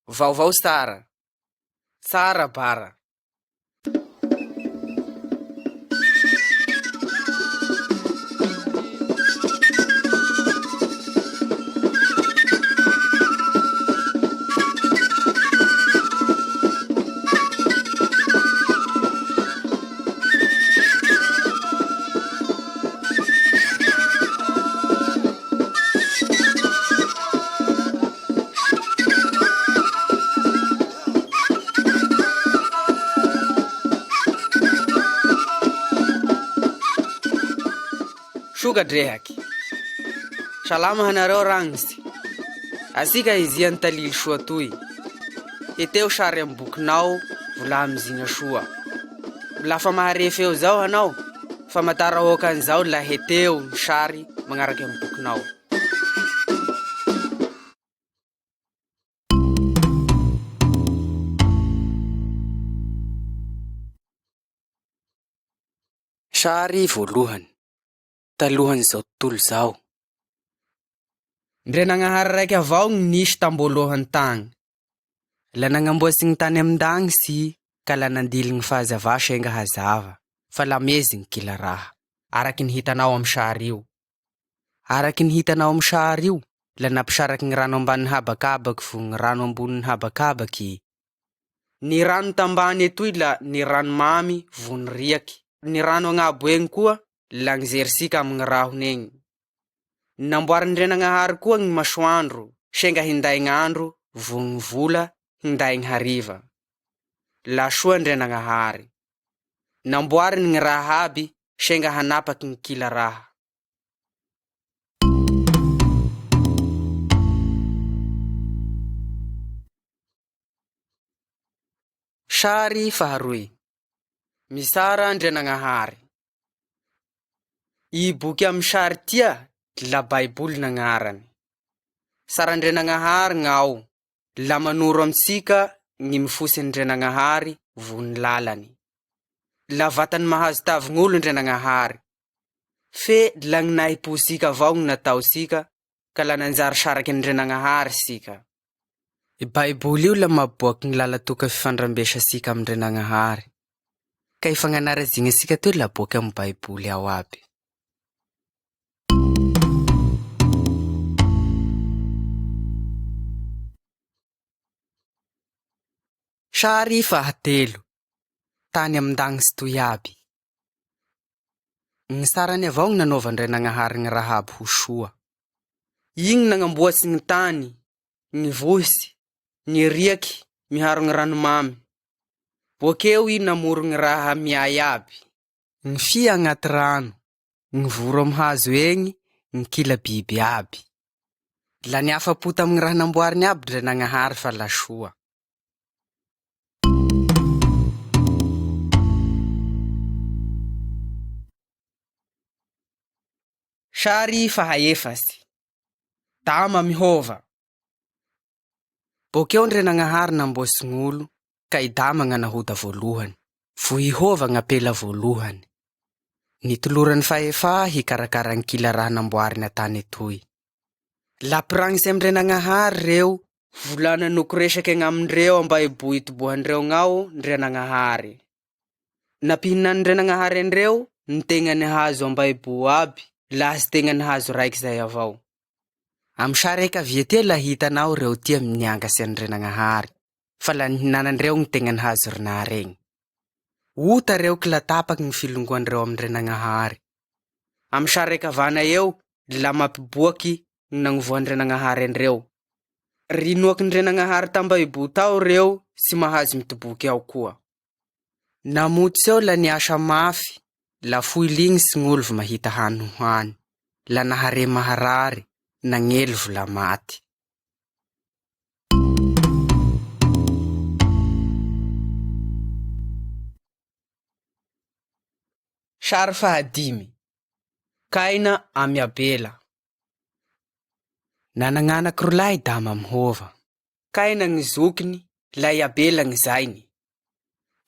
Vaovao Sara. Tsara bara. Soka-drehaky. Salama hanareo ragnitsy. Asika hizia ny talily soa toy. Heteo sary amin'ny bokinao vola mizigna soa. Lafa mahare feo zao hanao, famatara hoakan'izao la heteo ny sary magnaraky amin'ny bokinao. Sary voalohany, talohan'izao tontolo izao. Ndrenagnahary raiky avao gny nisy tamboalohany tagny. La nagnamboatsy gny tany amin-dagnitsy i ka la nandily gny fahazava senga hazava, fa la mezy gny kila raha, araky ny hitanao amy sary io. Araky ny hitanao amy sary io, la nampisaraky gny rano ambanin'ny habakabaky vo gny rano ambonin'ny habakabaky i. Ny rano tambany etoy la ny rano mamy vo ny riaky, ny rano agnabo egny koa la gny zerisika amy gny rahona egny. Namboarin-dRenagnahary koa gny masoandro senga hinday gn'andro vo gny vola hinday gny hariva. La soa Ndrenagnahary. Namboariny gny raha aby senga hanapaky gny kila raha. Sary faharoy. Misara Andrianagnahary. I boky amy sary tia la Baiboly nagnarany. Sara Andrianagnahary gnao la manoro amintsika gny mifosy Andrianagnahary vo ny lalany. La vatany mahazo tavign'olo Andrianagnahary. Fe la gny nahiposika avao gny nataosika ka la nanjary saraky Andrianagnahary sika. I Baiboly io la mampiboaky gny lala toka fifandrambesasika amindrenagnahary. Ka i fagnanarazignasika toy la boaky amy Baiboly ao aby. Sary fahatelo, tany amin-dagnitsy toy aby. Gny sarany avao gny nanaovan-dRainagnahary gny raha aby ho soa. Igny nagnamboatsy gny tany, gny vohitsy, gny riaky miharo gny ranomamy. Boakeo i namoro gny raha miay aby. Gny fia agnaty rano, gny voro amy hazo egny, gny kila biby aby. La niafa-po tamy gny raha namboariny aby Ndrenagnahary fa la soa. Sary fahaefatsy, Dama mihova. Bokeo Ndrenagnahary namboatsy gn'olo ka i Dama gn'anahoda voalohany, vo i Hova gn'ampela voalohany. Nitolorany fahefà hikarakara ny kila raha namboariny an-tany etoy. Lampiragnitsy amin-dRenagnahary reo, volana nokoresaky agnamindreo ambaibo itobohandreo gnao Ndrianagnahary. Nampihinanin-dRenagnahary andreo ny tegnany hazo ambaibo aby, laha tsy tegnany hazo raiky zay avao. Amy sary ankavia tia la hitanao reo tia miangatsy an-dRenagnahary, fa la nihinanandreo gny tegnany hazo rinary egny. Ota reo kila tapaky gny filongoandreo amin-dRenagnahary. Amy sary ankavana eo la mampiboaky gny nagnovoan-dRenagnahary andreo. Rinoakin-dRenagnahary tambaibo tao reo tsy mahazo mitoboky ao koa. Namototsy eo la niasa mafy, la fohy lignitsy gn'olo vo mahita hany ho hany, la nahare maharary, nagnely vo la maty. Sary fahadimy, Kaina amy Abela. Nanagnanaky rolahy Dama amy Hova. Kaina gny zokiny, la i Abela gny zainy.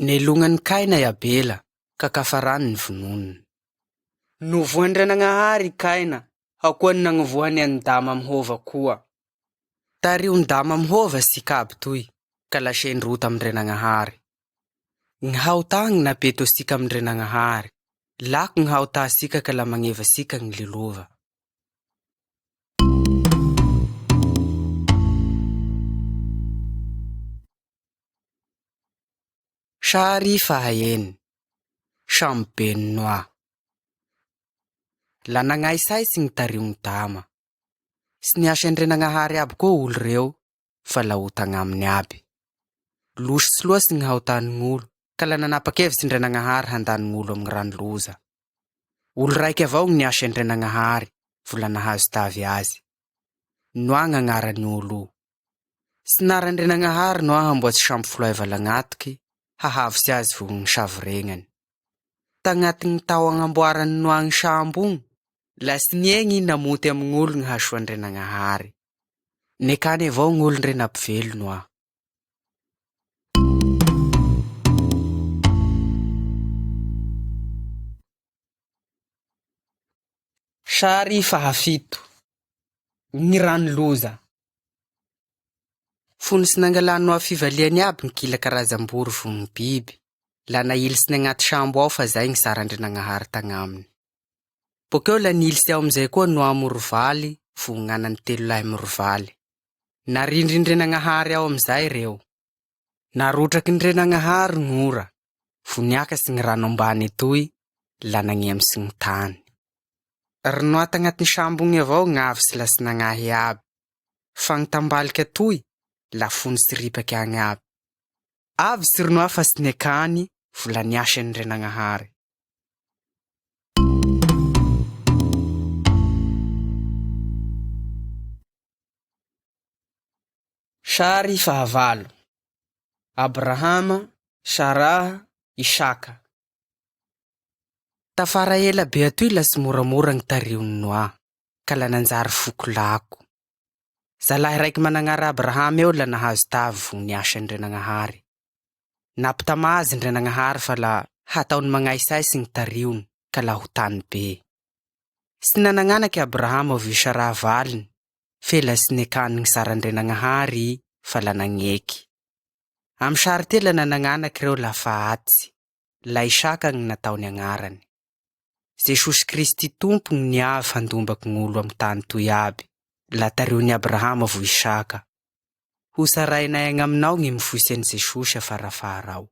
Nelognan'i Kaina i Abela, ka kafarany ny vononony. Novohan-dRanagnahary i Kaina, ao koa ny nagnovohany an'i Dama amy Hova koa. Tariho-ndama amihova sika aby toy, ka lasendry ota amin-dRenagnahary. Gny haotà gny napeto sika amin-dRenagnahary, lako gny haotà sika ka la magneva sika gny lilova. Sary fahaeny, Sambo Noa. La nagnaisay sy gny tariho dama. Sy niasa Andrianagnahary aby koa olo reo, fa la ota agnaminy aby. Losy tsy loatsy gny haotanin'olo, ka la nanapa-kevitsy Andrianagnahary handany gn'olo amin'ny rano loza. Olo raiky avao gny niasa Andrianagnahary, vola nahazo tavy azy. Noa gn'agnaran'ny olo io. Sy nara Andrianagnahary Noa hamboatsy sambo foloay valagnatiky, hahavitsy azy vo gny savoregnany. Tagnatin'ny tao agnamboarany Noa gny sambo igny, la sy niegny i namonty amin'olo gny hasoan-dRenagnahary. Nekany avao gn'olo ndre nampivelo Noa. Sary fahafito. Gny rano loza. Fony sy nangalà Noa fivaliany aby gny kila karazam-boro vo gny biby, la nahilisiny agnaty sambo ao fa zay gny sara Andrianagnahary tagnaminy. Bokeo la nihilisy ao amizay koa Noa morovaly vo gn'anany telo lahy morovaly. Narindrindrinagnahary ao amizay reo. Narotraky ndrenagnahary gn'ora, vo niakatry gny rano ambany etoy, la nagnemitsy gny tany. Ry Noa tagnatin'ny sambo igny avao gn'avy sy la tsy nagnahy aby. Fa gny tambaliky atoy, la fony tsy ripaky agny aby. Avy tsy ry Noa fa tsy nekany, vola niasa Andrianagnahary. Sary fahavalo. Abrahama, Saraha, Isaka. Tafara ela be atoy la tsy moramora gny tarihon'i Noa, ka la nanjary foko lako. Zalahy raiky managnara Abrahama eo la nahazo tavy vo niasa Andrianagnahary. Nampitamà azy Andrianagnahary fa la hataony magnaisay gny tarihony ka la ho tany be. Tsy nanagnanaky Abrahama vo i Saraha valiny, fe la tsy nekany gny sara Andrianagnahary i fa la nagneky. Amy sary ty la nanagnanaky reo la fa atitsy, la Isaka gny nataony agnarany. Jesosy Kristy Tompo gny niavy handombaky gn'olo amy tany toy aby, la tarihon'i Abrahama vo Isaka. Ho sarainay agny aminao gny mifotsy an'i Jesosy afarafara ao.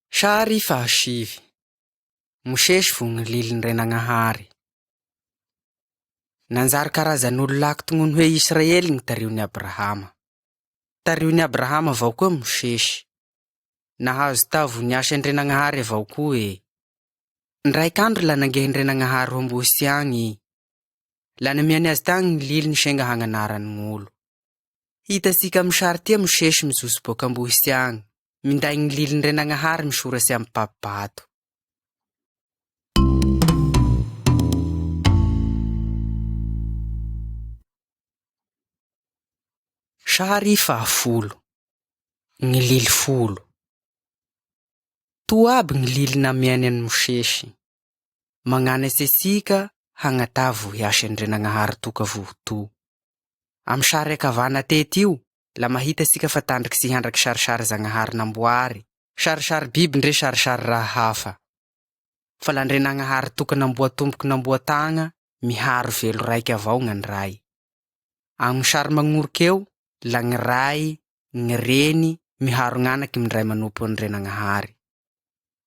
Sary fahasivy. Mosesy vo gny lilin-dRenagnahary. Nanjary karazan'olo lako tognony hoe Israely gny tarihon'i Abrahama. Tarihon'i Abrahama avao koa Mosesy. Nahazo tavy ho niasa Andrianagnahary avao koa e. Ndraiky andro la nangehy Andrianagnahary ho ambohitsy agny i. La namiany azy tagny ny liliny senga hagnanarany gn'olo. Hitasika amy sary ty Mosesy mijotso boaka ambohitsy agny, minday gny lilin-dRenagnahary misoratsy amy papibato. Sary fahafolo. Gny lily folo. Toa aby gny lily namiany an'i Mosesy. Magnanatry antsika hagnatavy hiasa Andrianagnahary toka voto. Amy sary ankavana tety io, la mahita antsika fa tandriky tsy handraky sarisary Zagnahary namboary, sarisary biby ndre sarisary raha hafa. Fa la Andrianagnahary toka namboa tomboky namboa tagna, miharo velo raiky avao gn'andray. Amy sary magnoriky eo, la gny ray, gny reny, miharo gn'anaky mindray manompo Andrianagnahary.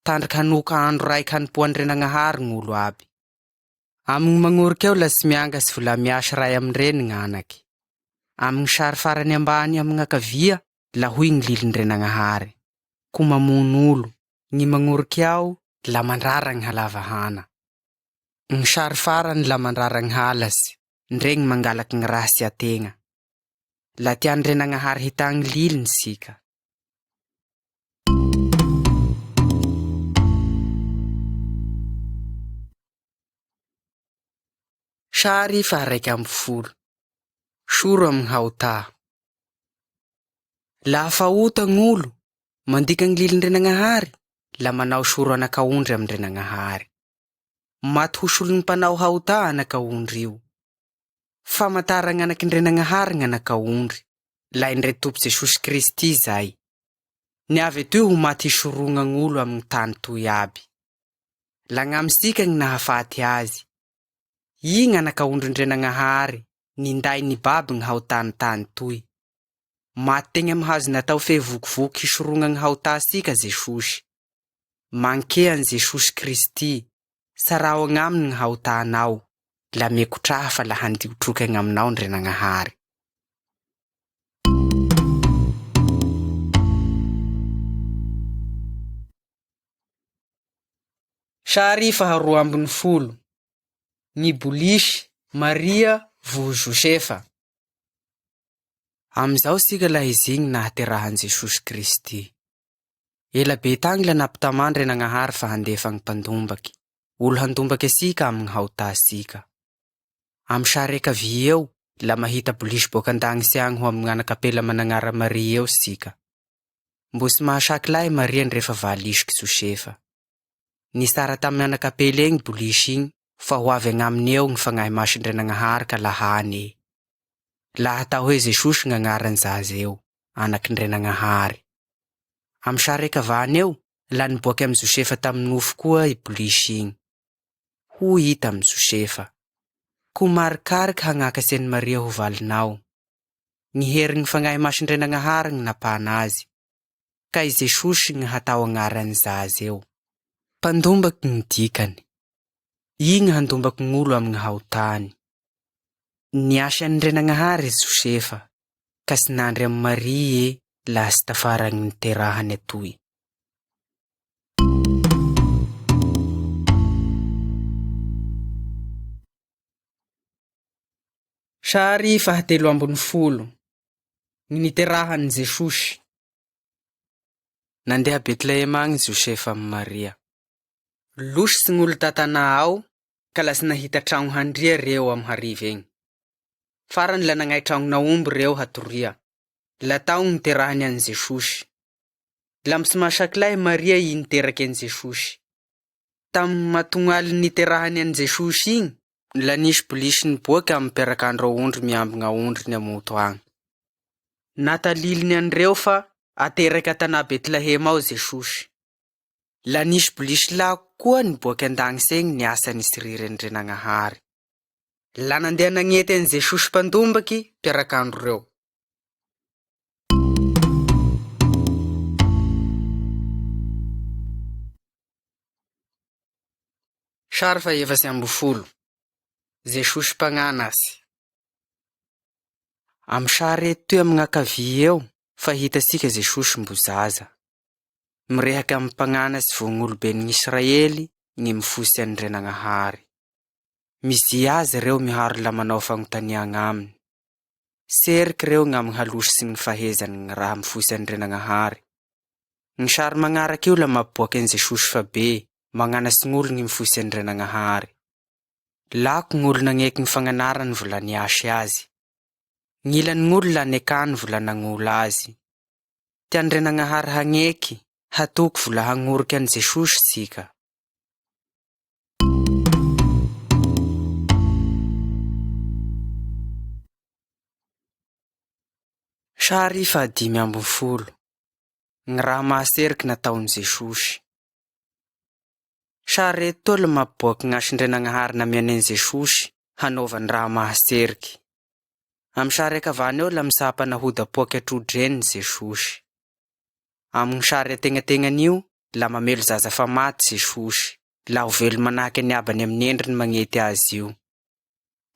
Tandriky hanoka andro raiky hanompoa Andrianagnahary gn'olo aby. Amy gny magnoriky eo la tsy miangatsy vola miasa ray amin-dreny gn'anaky. Amy gny sary farany ambany amy gn'ankavia, la hoy gny lilin-dRenagnahary. Ko mamono olo, gny magnoriky ao, la mandrara gny halava hana. Gny sary farany la mandrara gny halatsy, ndre gny mangalaky gny raha tsy ategna. La tian-dRenagnahary hitagny liliny sika. Sary faha-11. Soro amy gny haotà. Lafa ota gn'olo, mandika gny lilin-dRenagnahary, la manao soro anak'aondry amindrenagnahary. Maty ho solon'ny mpanao haotà anak'aondry io. Famantaragna anak'Indrenagnahary gn'anak'aondry, la Indre Tompo Jesosy Kristy zay. Niavy etoy ho maty hisorogna gn'olo amy gny tany toy aby. La gn'amisika gny nahafaty azy. I gn'anak'aondrin-dRenagnahary ninday nibaby gny haotàn'ny tany toy. Maty tegny amy hazo natao fe vokivoky hisorogna gny haotàsika Jesosy. Mankea an'i Jesosy Kristy, saraho agnaminy gny haotànao, la mekotraha fa la handio troky agn'aminao Ndrenagnahary. Sary faharoa ambin'ny folo. Ny bolisy, Maria vo Josefa. Amin'izao isika ilay izigny nahaterahan'i Jesosy Kristy. Ela be tagny la nampitamà Andrianagnahary fa handefa gny mpandombaky, olo handombaky asika amy gny haotasika. Amy sary ankavia eo, la mahita bolisy boaka an-dagnitsy agny ho amy gn'anak'ampela managnara Maria eo sika. Mbo tsy mahasaky lahy Maria ndrefa valisoky Josefa. Nisara tamy anak'ampela igny bolisy igny fa ho avy agnaminy eo gny Fagnahy Masindrenagnahary ka lahany e. Laha atao hoe Jesosy gn'agnarany zaza eo, anak'Indrenagnahary. Amy sary ankavana eo, la niboaky amy Josefa tamy nofy koa i bolisy igny. Hoy i tamy Josefa, Ko marikariky hagnakatry an'i Maria ho valinao. Gny herin'ny Fagnahy Masindrenagnahary gny napana azy, ka i Jesosy gny hatao agnaran'ny zaza eo. Mpandombaky gny dikany. Igny handombaky gn'olo amy gny haotany. Niasy an'Andrianagnahary Josefa, ka tsy nandry amy Maria e laha tsy tafara gny niterahany atoy. Sary fahatelo ambin'ny folo. Ny niterahan'i Jesosy. Nandeha Betlehema agny Josefa amy Maria. Losy gn'olo ta-tanà ao ka la tsy nahita tragno handria reo amy hariva igny. Farany la nagnay tragnon'aomby reo hatoria. La tao gny niterahany an'i Jesosy. La mbo tsy mahasaky lahy Maria i niteraky an'i Jesosy. Tamy matognaly niterahany an'i Jesosy igny, la nisy polisy niboaky amy mpiarak'andro aondry miambigna aondry niamoto agny. Nataliliny andreo fa ateraky an-tanà Betlehema ao Jesosy. La nisy polisy lako koa niboaky an-dagnitsy egny niasa nisiriry an-dRenagnahary. La nandeha nagnety an'i Jesosy mpandombaky mpiarak'andro reo. Sary fahefatsy ambin'ny folo. Jesosy mpagnanasy. Amy sary eto toy amy gn'ankavia eo fa hitantsika Jesosy mbo zaza. Mirehaky amy mpagnanasy vo gn'oloben'Israely gny mifosy an'Andrianagnahary. Mizia azy reo miharo la manao fagnontania agnaminy. Seriky reo gn'amy halosy sy gny fahezany gny raha mifosy an'Andrianagnahary. Gny sary magnaraky io la mampiboaky an'i Jesosy fa be magnanasy gn'olo gny mifosy an'Andrianagnahary. Lako gn'olo nagneky gny fagnanarany vo la niasy azy. Gn'ilan'olo la nekany vo la nagnola azy. Tian'Andrianagnahary hagneky, hatoky vo la hagnoriky an'i Jesosy tsika. Sary fahadimy ambin'ny folo. Gny raha mahaseriky nataon'i Jesosy. Sary eto la mampiboaky gn'asin-dRenagnahary namiany an'i Jesosy hanaovany raha mahaseriky. Amy sary ankavana eo la misapa nahoda poaky atrodreny Jesosy. Amy gny sary antegnategnany io la mamelo zaza fa maty Jesosy, la ho velo manahaky ny abany amin'ny endriny magnety azy io.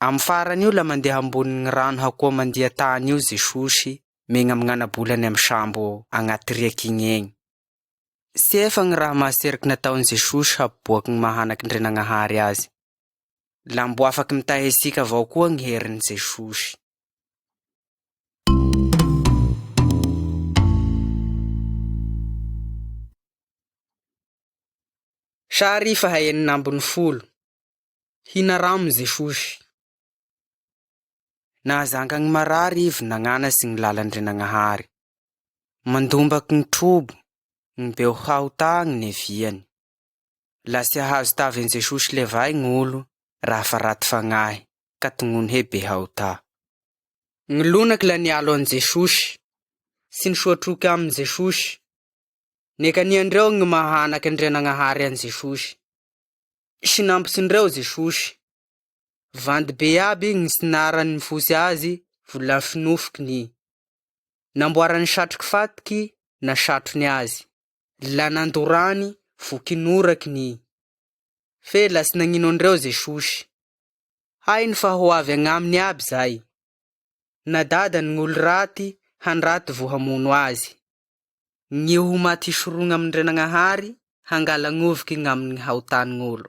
Amy farany io la mandeha ambonin'ny rano hakoa mandia tany io Jesosy megna amy gn'anabolany amy sambo agnaty riaky igny egny. Tsy efa gny raha mahaseriky nataon'i Jesosy hampiboaky gny maha anak'Andrianagnahary azy. La mbo afaky mitahy antsika avao koa gny herin'i Jesosy. Sary faha enina ambin'ny folo. Hinaramo Jesosy. Nahazanga gny marary ivy nagnanasy gny lalan-dRenagnahary. Mandombaky gny trobo. Gny beo hahota gny neviany. La tsy hahazo tavy an'i Jesosy levay gn'olo raha fa raty fagnahy, ka tognony he be hahota. Gny lonaky la nialo an'i Jesosy, tsy nisoatroky aminy Jesosy. Nekaniandreo gny maha anaky Andrianagnahary an'i Jesosy. Sinampitsindreo Jesosy. Vandy be aby gny sinarany mifosy azy volafinofokiny. Namboarany satroky fatiky na satrony azy. La nandorany vokinorany. Fe la tsy nagnino andreo Jesosy. Hainy fa ho avy agnaminy aby zay. Nadadany gn'olo raty handraty vo hamono azy. Gny ho maty hisorogna amindrenagnahary hangala gnovoky gn'aminy haotanin'olo.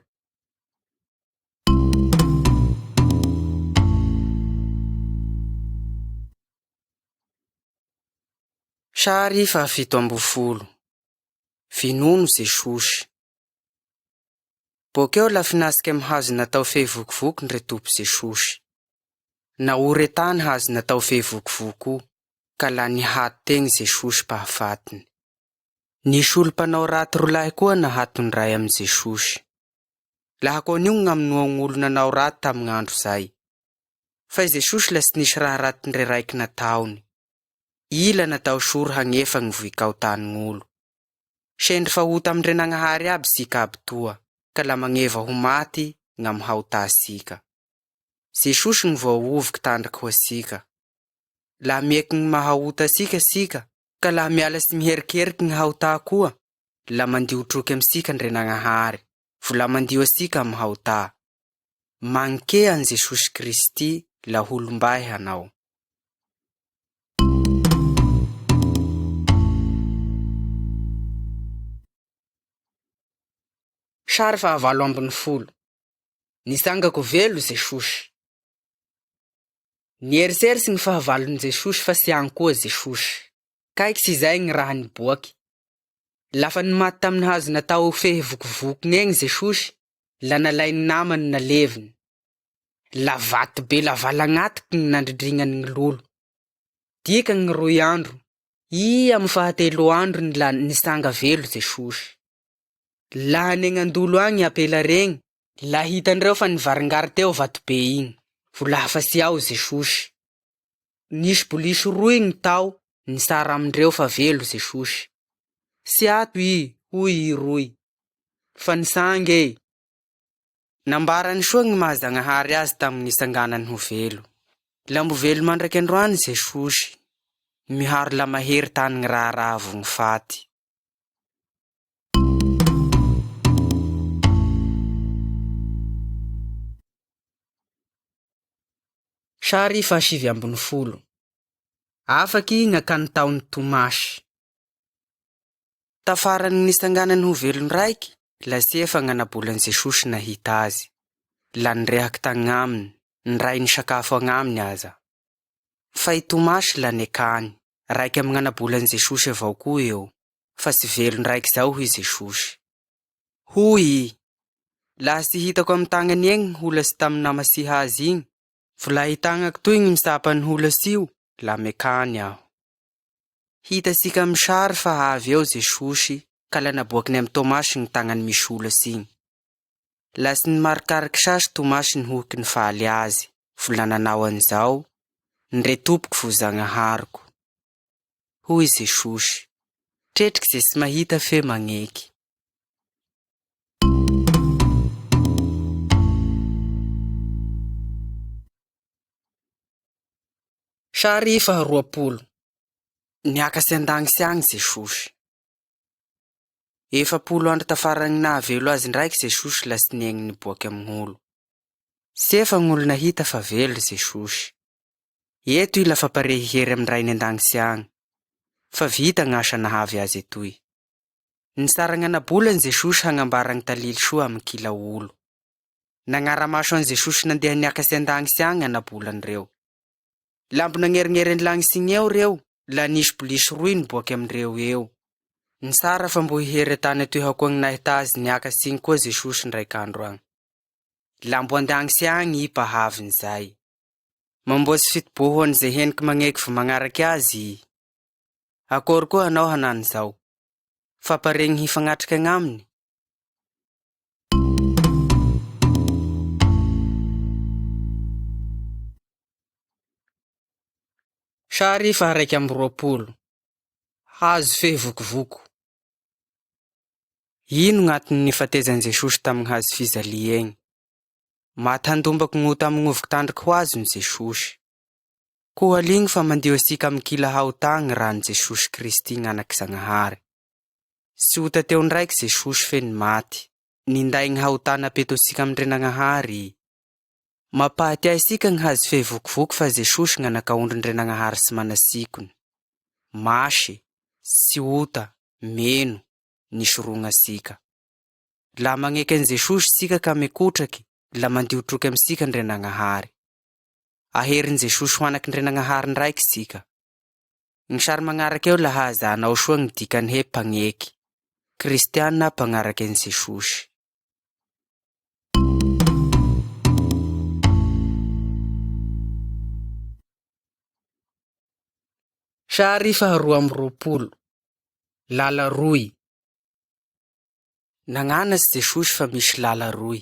Sary faha-17. Vinono Jesosy. Bokeo la finasika amy hazo natao fehy vokovoko ndre tompo Jesosy. Naory tany hazo natao fehy vokovoko ka la nihato tegny Jesosy mpahafatiny. Nisy olo mpanao raty rolahy koa nahaton'ny amy Jesosy. Laha koa an'io gn'amonoa nanao raty tamign'andro zay. Fa i Jesosy la tsy nisy raha raty ndre raiky nataony. Ila natao soro hagnefa gny vohikaotanin'olo. Sendry fahota amindrenagnahary aby sika aby toa, ka la magneva ho maty gn'amy haotasika. Jesosy gny voaovoky tandriky ho asika. Laha mieky gny mahaota asika sika, ka laha miala sy miherinkeriky gny haota koa, la mandio troky aminsika Andrianagnahary, vo la mandio asika amy haota. Magneke an'i Jesosy Kristy la holombahy hanao. Sary faha-18. Nitsangako velo Jesosy. Nieritseritsy gny fahavalon'i Jesosy fa tsy agny koa Jesosy. Kaiky tsy izay gny raha niboaky. Lafa nimaty tamin'ny hazo natao fehy vokovokony egny Jesosy, la nalain'ny namany naleviny. La vato be lavalagnatiky gny nandridrignany gny lolo. Dika gny roy andro, i amy fahatelo androny la nitsanga velo Jesosy. Laha negnandolo agny apela regny, la hitandreo fa nivaringary teo vato be igny, vo lafa tsy ao Jesosy. Nisy bolisy roy gny tao, nisara amindreo fa velo Jesosy. Tsy ato i, hoy i roy. Fa nisangy e. Nambarany soa gny maha-Zagnahary azy tamin'ny nitsanganany ho velo. La mbo velo mandraky androany Jesosy. Miharo la mahery tany gny raharaha vo gny faty. Sary faha-19. Afaky gn'akany taon'i Tomasy. Tafarany nitsanganany ho velony raiky, la tsy efa gn'anabolan'i Jesosy nahita azy. La nirehaky tagnaminy, niray nisakafo agnaminy aza. Fa i Tomasy la nekany, raiky amy gn'anabolan'i Jesosy avao koa eo, fa tsy velo ndraiky zao hoy Jesosy. Hoy i, laha tsy hitako amy tagnany egny holasy tamy namasiha azy igny, vo laha itagnako toy gny misapa ny holasy io, la mekany aho. Hitasika amy sary fa avy eo Jesosy, ka la naboakiny amy Tomasy gny tagnany misy holasy igny. La tsy nimarikariky sasy Tomasy nihoky nifaly azy, vo la nanao an'izao, ndre tompoko vo Zagnahariko. Hoy Jesosy, tretriky ze tsy mahita fe magneky. Sary faha-20. Niakatry an-dagnitsy agny Jesosy. 40 andro tafarany nahavelo azy ndraiky Jesosy la tsy niaigny niboaky amin'olo. Tsy efa gn'olo nahita fa velo Jesosy. Eto i la famparehy hery amy rainy an-dagnitsy agny. Fa vita gn'asa nahavy azy etoy. Nisara gn'anabolany Jesosy hagnambara gny talily soa amy kila olo. Nagnara-maso an'i Jesosy nandeha niakatry an-dagnitsy agny anabolany reo. Lambo nagnerignery ny lagnitsy igny eo reo, la nisy bolisy roy niboaky amindreo eo. Nisara fa mbo hihery an-tany atoy hakoa gny nahita azy niakatry igny koa Jesosy ndraiky andro agny. Lambo an-dagnitsy agny i mpahaviny zay. Mamboatsy fitoboha ho an'izay heniky magneky vo magnaraky azy i. Akory koa hanao hanany zao. Fa paregny hifagnatriky agnaminy? Sary faha-21. Hazo fehy vokovoko. Ino gn'anton'ny nifatezan'i Jesosy tamin'ny hazo fijalia egny? Maty handombako gny ota amin'ny oviky tandroky ho azo ny Jesosy. Koa haligno fa mandio antsika amin'ny kila haotà gny ran'i Jesosy Kristy gn'Anaky Zagnahary. Tsy ota teo ndraiky Jesosy fe nimaty. Ninday gny haotà napeto antsika amin-dRenagnahary i. Mampahatiahy antsika gny hazo fehy vokovoko fa Jesosy gn'Anak'aondrin-dRenagnahary tsy manasikony. Masy, tsy ota, meno, nisorogna antsika. Laha magneky an'i Jesosy tsika ka mikotraky, la mandio troky amintsika Andrianagnahary. Aherin'i Jesosy ho anak'Andrianagnahary ndraiky tsika. Gny sary magnaraky eo laha ahazahanao soa gny dikany he mpagneky. Kristiana mpagnaraky an'i Jesosy. Sary faha 22. Lala roy. Nagnanatry Jesosy fa misy lala roy.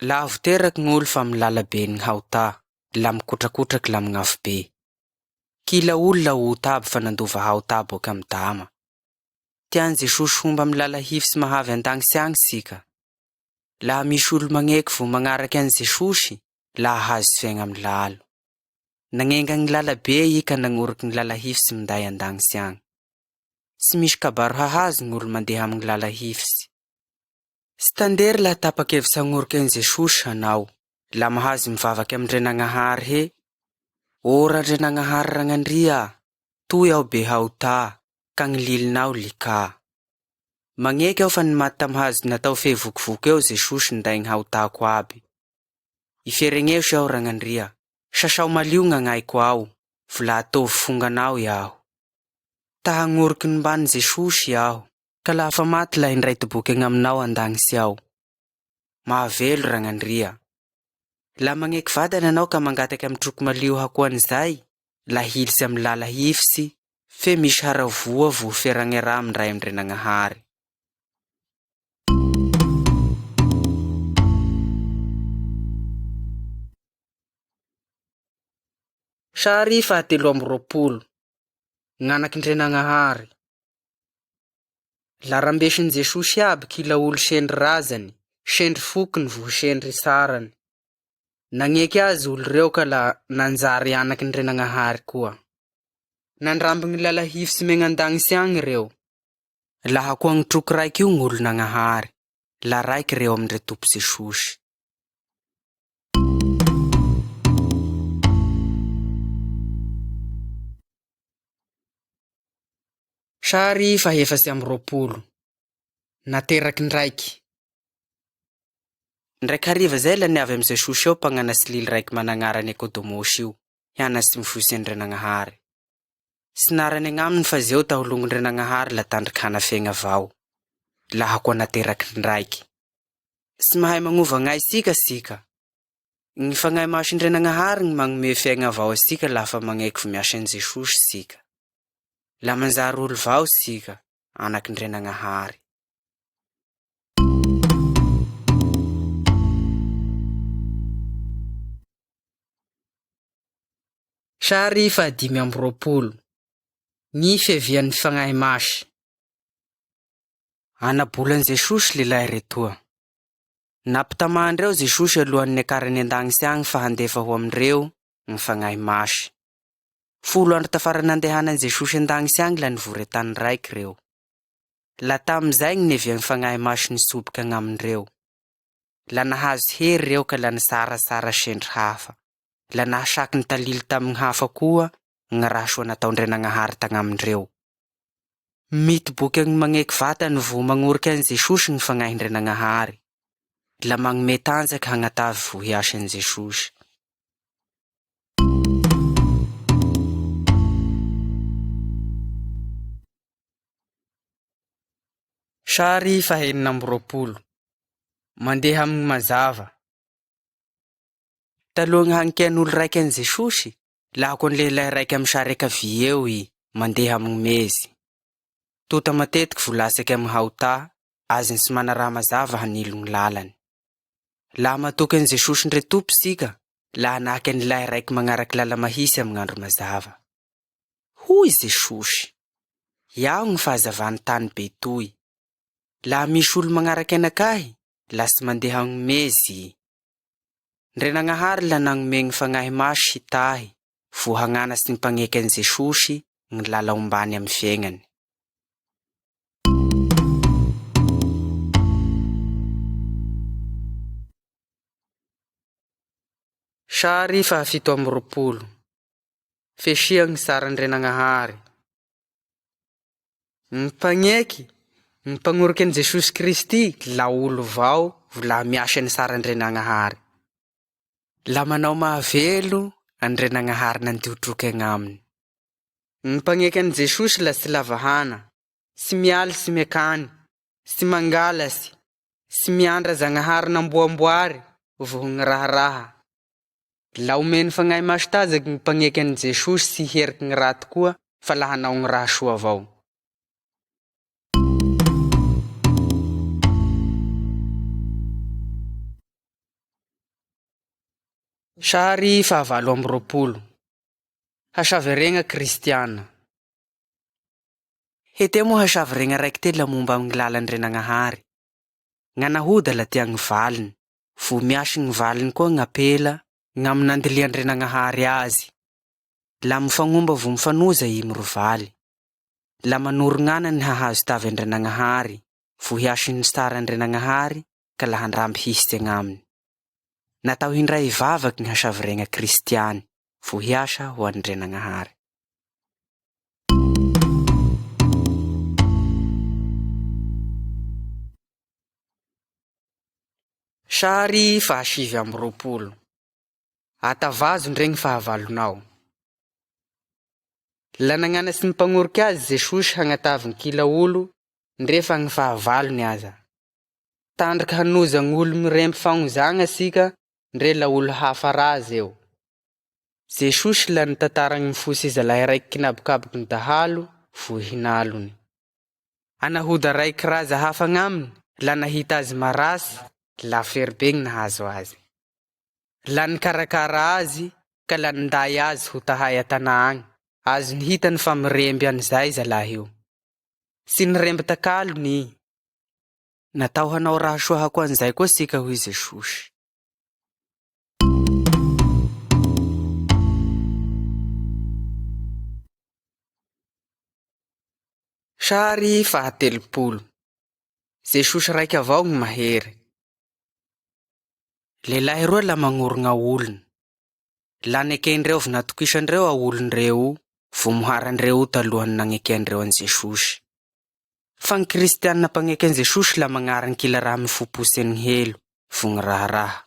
Laha vo teraky gn'olo fa amy lalaben'ny haotà, la mikotrakotraky la amign'afobe. Kila olo la ota aby fa nandova haotà boaky amy Dama. Tian'i Jesosy homba amy lala hifitsy mahavy an-dagnitsy agny tsika. Laha misy olo magneky vo magnaraky an'i Jesosy, la hahazo fiaigna amy lalo. Nagnenga gny lalabe i ka nagnoriky gny lala hifitsy minday an-dagnitsy agny. Tsy misy kabaro hahazo gny olo mandeha amy gny lala hifitsy. Tsy tandery laha tapa-kevitsy hagnoriky an'i Jesosy hanao. Laha mahazo mivavaky amin-dRenagnahary he: O Randrianagnahary Ragnandria, toy aho be haotà, ka gny lilinao likà. Magneky aho fa nimaty tamy hazo natao fehy vokovoko eo Jesosy ninday gny haotako aby. Iferegneso aho Ragnandria, sasao malio gn'agnaiko ao, volà ataovy fonganao iaho. Ta hagnoriky ny mban'i Jesosy iaho, ka laha fa maty laha indray toboky agnaminao an-dagnitsy ao. Mahavelo Ragnandria. Laha magneky vadany anao ka mangataky amy troky malio hakoan'izay, laha hilitsy amy lala hifitsy, fe misy haravoa vo feragnera amin-dray amin-dRenagnahary. Sary faha 23. Gn'anak'Indrenagnahary. La rambesin'i Jesosy aby kila olo sendry razany, sendry fokony vo sendry sarany. Nagneky azy olo reo ka la nanjary anak'Indrenagnahary koa. Nandramby gny lala hifitsy megnan-dagnitsy agny reo. Laha koa gny troky raiky io gn'olo-Nagnahary, la raiky reo amindre Tompo Jesosy. Sary faha-24. Nateraky ndraiky. Ndraiky hariva zay la niavy amy Jesosy eo mpagnanatsy lily raiky managnara Nikodemosy io, hianatsy mifosy Andrianagnahary. Tsy narany agnaminy fa zeo taholongon-dRenagnahary la tandriky hanafegna avao. Laha koa nateraky ndraiky. Tsy mahay magnova gn'ay sika sika. Gny Fagnahy Masin-dRenagnahary gny magnome fiaigna avao antsika lafa magneky vo miasa an'i Jesosy sika. La manjary olo vao sika, anak'Andrianagnahary. Sary faha-25. Ny fiavian'ny Fagnahy Masy. Anabolan'i Jesosy lehilahy retoa. Nampitamàndreo Jesosy alohan'ny niakarany an-dagnitsy agny fa handefa ho amindreo ny Fagnahy Masy. 10 andro tafara nandehanan'i Jesosy an-dagnitsy agny la nivory an-tany raiky reo. La tamizay gny niavian'ny Fagnahy Masy nisoboky agnamindreo. La nahazo hery reo ka la nisarasara sendry hafa. La nahasaky nitalily tamin'ny hafa koa gny raha soa nataon-dRenagnahary tagnamindreo. Mitoboky agny magneky vatany vo magnoriky an'i Jesosy gny Fagnahin-dRenagnahary. La magnome tanjaky hagnatavy vo hiasa an'i Jesosy. Sary faha-26. Mandeha amin'ny mazava. Talohan'ny hagnikian'olo raiky an'i Jesosy, lahako ny lehilahy raiky amin'ny sary ankavia eo i, mandeha amin'ny mezy. Tota matetiky volasaky amy haotà, azony sy mana raha mazava hanilo gny lalany. Laha matoky an'i Jesosy ndre Tompo sika, laha hanahaky an'ny lahy raiky magnaraky lala mahisy amy gn'andro mazava. Hoy Jesosy, Iaho gny fahazavan'ny tany be toy. Laha misy olo magnaraky anakahy, laha tsy mandeha agnomezy i. Ndrenagnahary la nagnome gny Fagnahy Masy hitahy, vo hagnanatsy ny mpagneky an'i Jesosy gny lala ombany amy fiaignany. Sary fahafito amby 20. Fesia gny saran-dRenagnahary. Gny mpagneky, gny mpagnoriky an'i Jesosy Kristy la olo vao vo laha miasa ny saran-dRenagnahary. La manao mahavelo an-dRenagnahary nandiotroky agnaminy. Gny mpagneky an'i Jesosy la tsy lava hana, tsy mialy tsy miakany, tsy mangalasy, tsy miandra Zagnahary namboamboary voho gny raharaha. La omen'ny Fagnahy Masy tajaky gny mpagneky an'i Jesosy tsy hieriky gny raty koa fa la hanao gny raha soa avao. Sary faha 28. Hasaveregna kristiana. Hete moa hasaveregna raiky te la momba gny lalan-dRenagnahary. Gn'anahoda la tia gny valiny, vo miasy gny valiny koa gn'apela, gn'amy nandilian-dRenagnahary azy. La mifagnomba vo mifanoza i mirovaly. La manoro gn'anany hahazo tavy an-dRenagnahary, vo hiasy ny saran-dRenagnahary, ka la handramby hisitsy agnaminy. Natao hindray hivavaky gny hasaveregna kristiany, vo hiasa ho an-dRenagnahary. Sary faha 29. Atavazo ndre gny fahavalonao. La nagnanatsy ny mpagnoriky azy Jesosy hagnatavy gny kila olo ndre fa gny fahavalony aza. Tandriky hanoza gn'olo mirempy fagnozagna asika ndre la olo hafa raha eo. Jesosy la nitantara gny fosy zalahy raiky kinabokaboky ny dahalo vo hinalony. Anahoda raiky raza hafa agnaminy la nahita azy marasy la fery be gny nahazo azy. La nikarakara azy ka la ninday azy ho tahay an-tanà agny. Azony hitany fa miremby an'izay zalahy io. Tsy niremby takalony i. Natao hanao raha soa hako an'izay koa sika hoy Jesosy. Sary faha 30. Jesosy raiky avao gny mahery. Lehilahy roa la magnorogna olona. La nekendreo vao natokisandreo aolondreo vao moharandreo talohan'ny nagnekendreo an'i Jesosy. Fa ny kristianina mpagneky an'i Jesosy la magnara ny kila raha mifoposen'ny helo vo gny raharaha.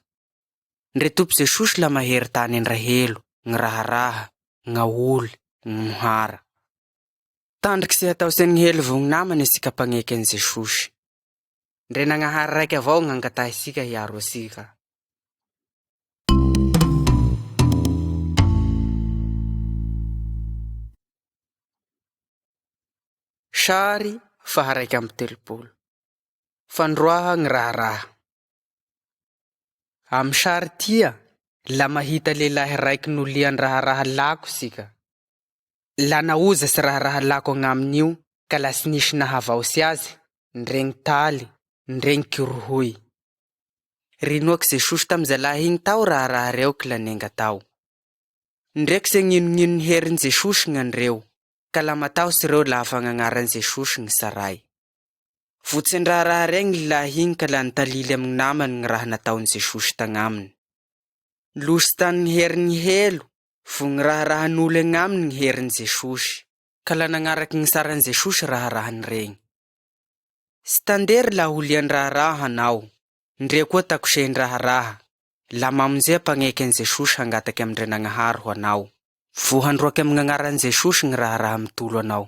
Ndre Tompo Jesosy la mahery tany an-drahelo, gny raharaha, gn'aoly, gny mohara. Tandriky sy hatao sen'ny helo vo gny namany asika mpagneky an'i Jesosy. Ndre Nagnahary raiky avao gn'angatahisika hiaro asika. Sary faha 31. Fandroaha gny raharaha. Amy sary tia, la mahita lehilahy raiky nolian-draharaha lako sika. La naoza sy raharaha lako agnaminy io ka la tsy nisy nahavaosy azy, ndregny taly, ndregny kirohoy. Rinoaky Jesosy tamy zalahy igny tao raharaha reo ki la nenga tao. Ndreky ze gninognino ny herin'i Jesosy gn'andreo, ka la matahotsy reo laha fa gn'agnaran'i Jesosy gny saray. Votsen-draharaha regny lilahy igny ka la nitalily amy gny namany gny raha nataon'i Jesosy tagnaminy. Losy tamin'ny herin'ny helo, vo gny raharahan'olo agnaminy gny herin'i Jesosy, ka la nagnaraky gny saran'i Jesosy raharahany regny. Tsy tandery laha ho lian-draharaha hanao, ndre koa takosehin-draharaha, la mamonjea mpagneky an'i Jesosy hangataky amin-dRenagnahary ho anao. Vo handroaky amy gn'agnaran'i Jesosy gny raharaha mitolo anao.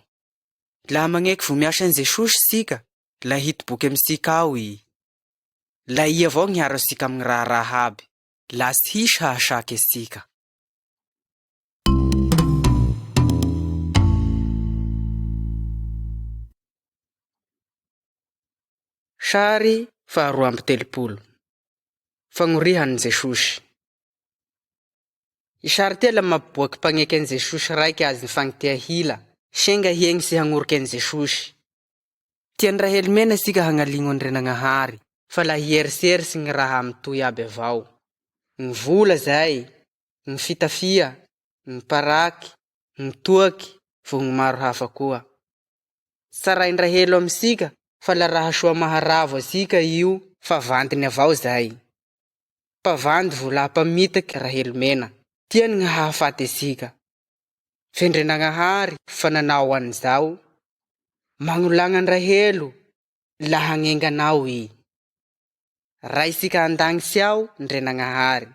Laha magneky vo miasa an'i Jesosy sika, la hitoboky amintsika ao i. La i avao gny hiaro antsika amy gny raharaha aby, la tsy hisy hahasaky antsika. Sary faharoa amby telopolo. Fagnorihan'i Jesosy. I sary ty la mampiboaky mpagneky an'i Jesosy raiky azy nifagnitia hila, senga hiegny sy hagnoriky an'i Jesosy. Tian'i Rahely mena isika hagnaligno Andrianagnahary, fa la hieritseritsy gny raha mitohy aby avao. Gny vola zay, gny fitafia, gny paraky, gny toaky, vo gny maro hafa koa. Tsarain-dRahelo amintsika fa la raha soa maharavo antsika io fa vantiny avao zay. Mpavandy vo laha mpamitaky Rahely mena, tiany gny hahafaty antsika. Fendrenagnahary fa nanao an'izao, magnolagna an-dRahelo laha hagnenga anao i. Raisika an-dagnitsy ao Ndrenagnahary.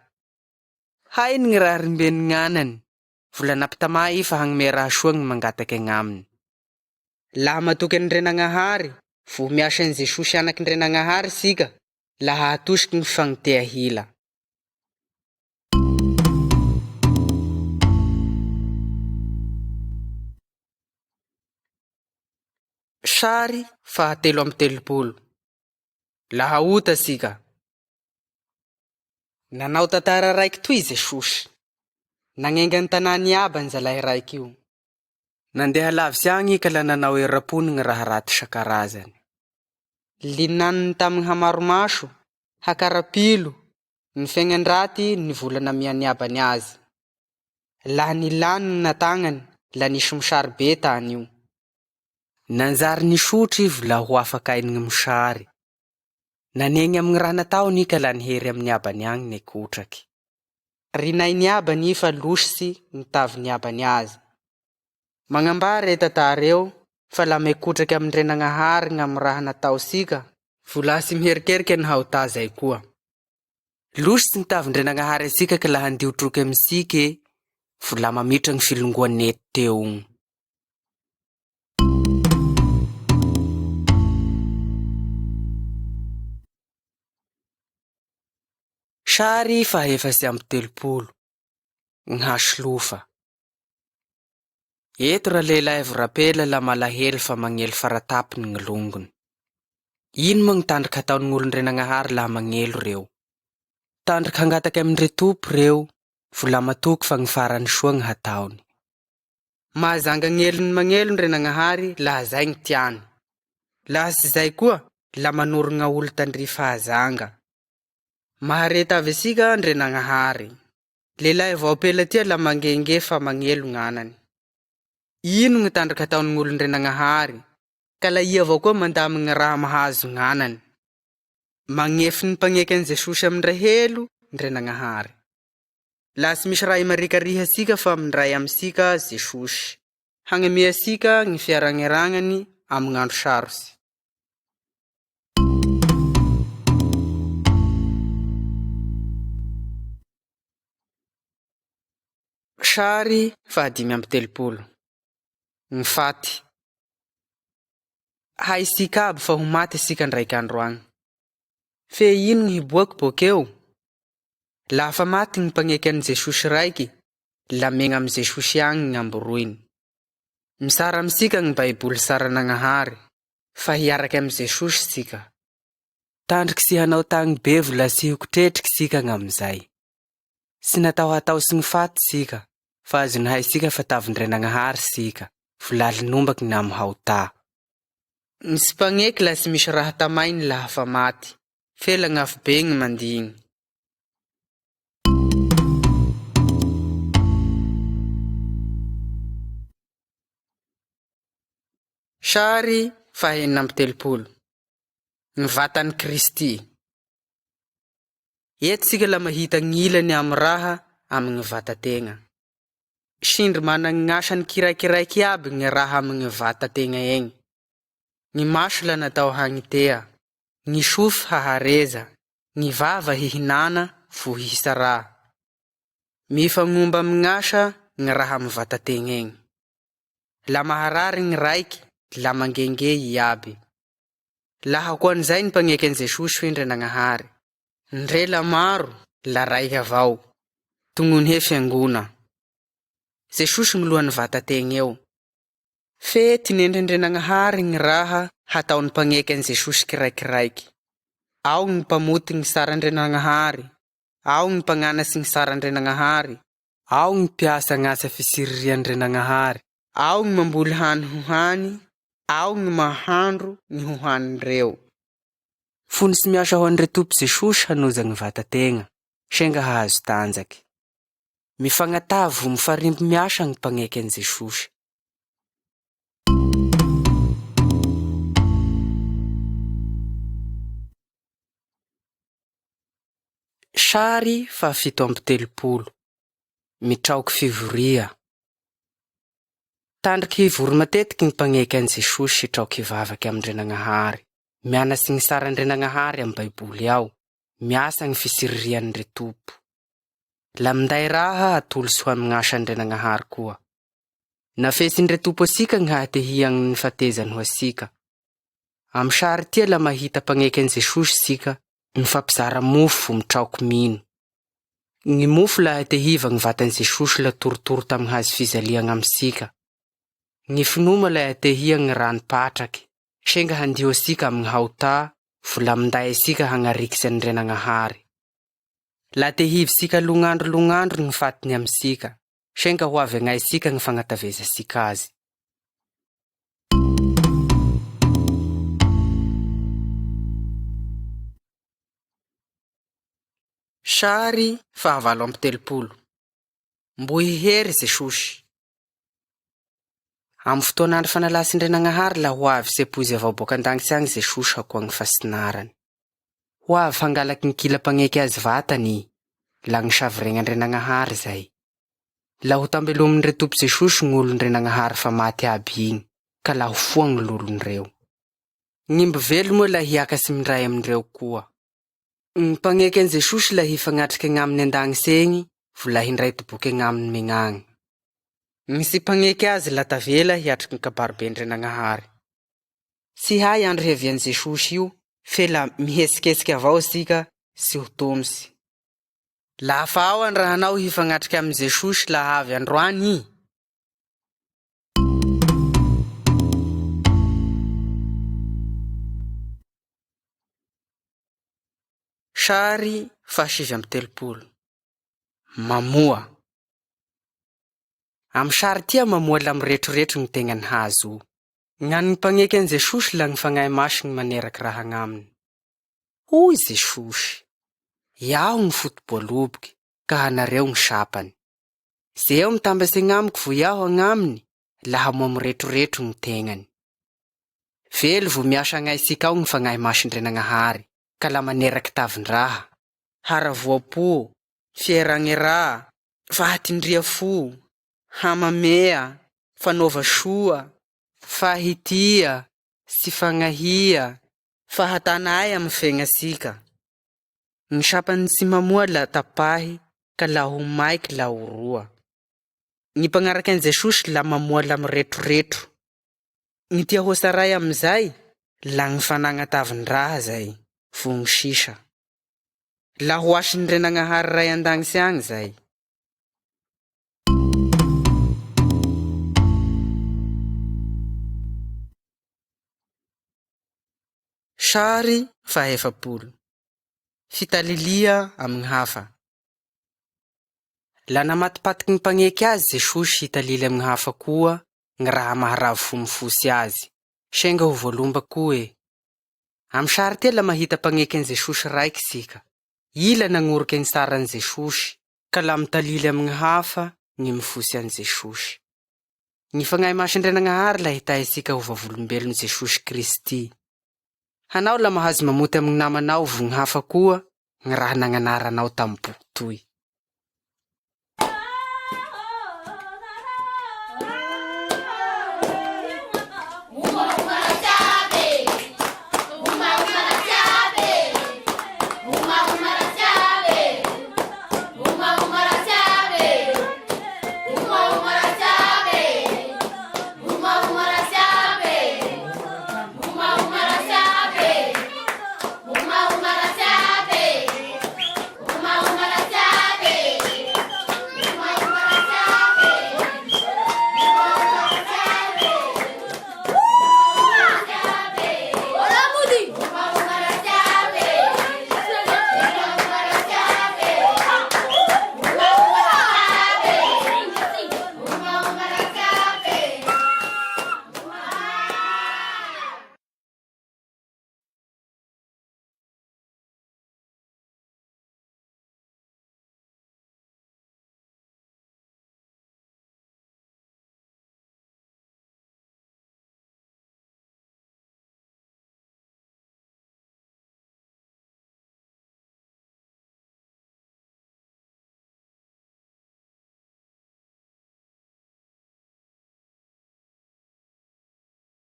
Hainy gny raha rimben'ny gn'anany, vola nampitamà i fa hagnome raha soa gny mangataky agnaminy. Laha matoky an'Andrianagnahary, vo miasa an'i Jesosy anak'Andrianagnahary sika, laha atosiky gny fagnitea hila. Sary fahatelo amby telopolo. Laha ota sika. Nanao tantara raiky toy Jesosy. Nagnenga ny tanàny iaby anjalahy raiky io. Nandeha lavitsy agny i ka la nanao eram-pony gny raha raty isan-karazany. Linaniny tamin'ny hamaromaso, hakarapilo, ny fiaignan-draty ny vola namian'ny abany azy. Laha nilany ny natagnany, la nisy mosary be tany io. Nanjary nisotro i vola ho afaka ain'ny mosary. Nanegny amin'ny raha nataony i ka la nihery amin'ny abany agny nikotraky. Rinain'ny abany i fa lositsy ny tavin'ny abany azy. Magnambara e tantara eo fa laha mikotraky amin-dRenagnahary gny amin'ny raha nataosika, vola tsy miherikerika ny haotà zay koa. Lositsy ny tavin-dRenagnahary antsika ka laha handio troky amintsika e, vola mamitra gny filongoa nety teo igny. Sary faha efatsy amby telopolo. Gny hasilofa. Eto ralehilahy vo rapela la malahelo fa magnelo faratapony gny longony. Ino moa gny tandriky hataon'olon-dRenagnahary laha magnelo reo? Tandriky hangataky amindre tompo reo, vola matoky fa gny farany soa gny hataony. Mahazanga gn'elony magnelo Ndrenagnahary laha zay gny tiany. Laha tsy zay koa, la manorogna olo tandrify fahazanga. Mahareta avy asika Ndrenagnahary. Lehilahy vao ampela tia la mangenge fa magnelo gn'anany. Ino gny tandriky hataon'olon-dRenagnahary? Ka la ia avao koa mandamy gny raha mahazo gn'anany. Magnefy ny mpagneky an'i Jesosy amin-dRahelo Ndrenagnahary. Laha tsy misy raha imarikariha asika fa mindray amintsika Jesosy. Hagnamia asika gny fiaragneragnany amy gn'andro sarotsy. Sary faha dimy amby telopolo. Gny faty. Haisika aby fa ho maty asika ndraiky andro agny. Fe ino gny hiboaky bokeo? Laha fa maty gny mpagneky an'i Jesosy raiky, la megna amy Jesosy agny gny amboroiny. Misara amintsika gny Baiboly saran'Agnahary, fa hiaraky amy Jesosy tsika. Tandriky tsy hanao tagny be vola tsy hikotretriky tsika gn'amizay. Tsy natao hatao sy gny faty tsika, fa azony haitsika fa tavin-dRenagnahary sika, volalinombaky ny amy haotà. Ny tsy mpagneky laha tsy misy raha tamainy laha fa maty, fe la gn'afobe gny mandigny. Sary faha enina amby telopolo. Ny vatan'i Kristy. Eto tsika la mahita gny ilany amy raha amy gny vatategna. Sindry mana gny asany kiraikiraiky aby gny raha amy gny vatategna egny. Gny maso la natao hagnitea, gny sofy hahareza, gny vava hihinana vo hisaraha. Mifagnomba amy gny asa gny raha amy vatategna egny. La maharary gny raiky, la mangenge i aby. Laha koa an'izay ny mpagneky an'i Jesosy hoy Ndrenagnahary. Ndre la maro, la raiky avao. Tognony he fiangona. Jesosy gny lohan'ny vatategna eo. Fe tinendry Andrianagnahary gny raha hataon'ny mpagneky an'i Jesosy kiraikiraiky. Ao gny mpamoty gny saran-dRenagnahary, ao gny mpagnanatsy gny saran-dRenagnahary, ao gny mpiasa agn'asa fisiririan-dRenagnahary, ao gny mamboly hany ho hany, ao gny mahandro gny ho hanindreo. Fony tsy miasa ho an'Re Tompo Jesosy hanoza gny vata-tegna, senga hahazo tanjaky. Mifagnatavy mifarimbo miasa gny mpagneky an'i Jesosy. Sary faha-37. Mitraoky fivoria. Tandriky hivory matetiky ny mpagneky an'i Jesosy hitraoky hivavaky amin-dRenagnahary. Mianatsy gny saran-dRenagnahary amy Baiboly ao. Miasa gny fisiririan'Re Tompo. La minday raha atolotsy ho amy gn'asan-dRenagnahary koa. Nafetsin-dRe Tompo asika gny hahatehia gny nifatezany ho asika. Amy sary tia la mahita mpagneky an'i Jesosy sika, mifampizara mofo mitraoky mino. Gny mofo la atehiva gny vatan'i Jesosy la torotoro tamy hazo fijalia agnamisika. Gny finoma la atehia gny rano patraky, senga handio asika amy gny haotà, vola minday asika hagnarikitsy an'Andrianagnahary. La tehivisika lognandro lognandro gny fatiny amisika, senga ho avy agnaisika gny fagnatavezasika azy. Sary faha-38. Mbohy hery Jesosy. Amy fotoan'andro fanalasin-dRenagnahary la ho avy sepoizy avao boaka an-dagnitsy agny Jesosy hakoa gny fasinarany. Ho avy hangalaky gny kila mpagneky azy vatany i, la gny saviregn'Andrianagnahary zay. La ho tambelomin-dre Tompo Jesosy gny olon-dRenagnahary fa maty aby igny, ka la ho foa gny lolondreo. Gny mbo velo moa la hiakatsy mindray amindreo koa. Gny mpagneky an'i Jesosy la hifagnatriky agnaminy an-dagnitsy egny, vo la hindray toboky agnaminy megnagny. Gny tsy mpagneky azy la tavela hiatriky gny kabaroben-dRenagnahary. Tsy hay andro hiavian'i Jesosy io, fe la mihetsiketsiky avao isika tsy ho tomitsy. Lafa ao andrahanao hifagnatriky amin'i Jesosy la avy androany i. Sary faha-39. Mamoa. Amy sary tia mamoa la miretroretro gny tegnan'ny hazo o. Gnan'ny mpagneky an'i Jesosy la gny Fagnahy Masigny maneraky raha agnaminy. Hoy Jesosy, Iaho gny foto-boaloboky, ka anareo gny sampany. Ze eo mitambatsy agnamiko vo iaho agnaminy, laha moa miretroretro gny tegnany. Velo vo miasa agnaitsika ao gny Fagnahy Masin-dRenagnahary, ka la maneraky tavin-draha, haravoam-po, fieragneraha, fahatindria fo, hamamea, fanaova soa, fahitia, tsy fagnahia, fahatanay amy fiaignantsika. Gny sampany tsy mamoa la tapahy ka la ho maiky la oroa. Gny mpagnaraky an'i Jesosy la mamoa la miretroretro. Gny tia hosaray amizay la gny fanagna tavin-draha zay, vo gny sisa. La ho asin-dRenagnahary Ray an-dagnitsy agny zay. Sary faha-40. Fitalilia amy gny hafa. La namatipatiky gny mpagneky azy Jesosy hitalily amy gny hafa koa gny raha maharavo fo mifosy azy. Senga ho voalomba koa e. Amy sary ty la mahita mpagneky an'i Jesosy raiky sika. I la nagnoriky gny saran'i Jesosy, ka la mitalily amy gny hafa gny mifosy an'i Jesosy. Gny Fagnahy Masin-dRenagnahary la hitahy antsika ho vavolombelon'i Jesosy Kristy. Hanao la mahazo mamoty amy gny namanao vo gny hafa koa gny raha nagnanaranao tamy boky toy.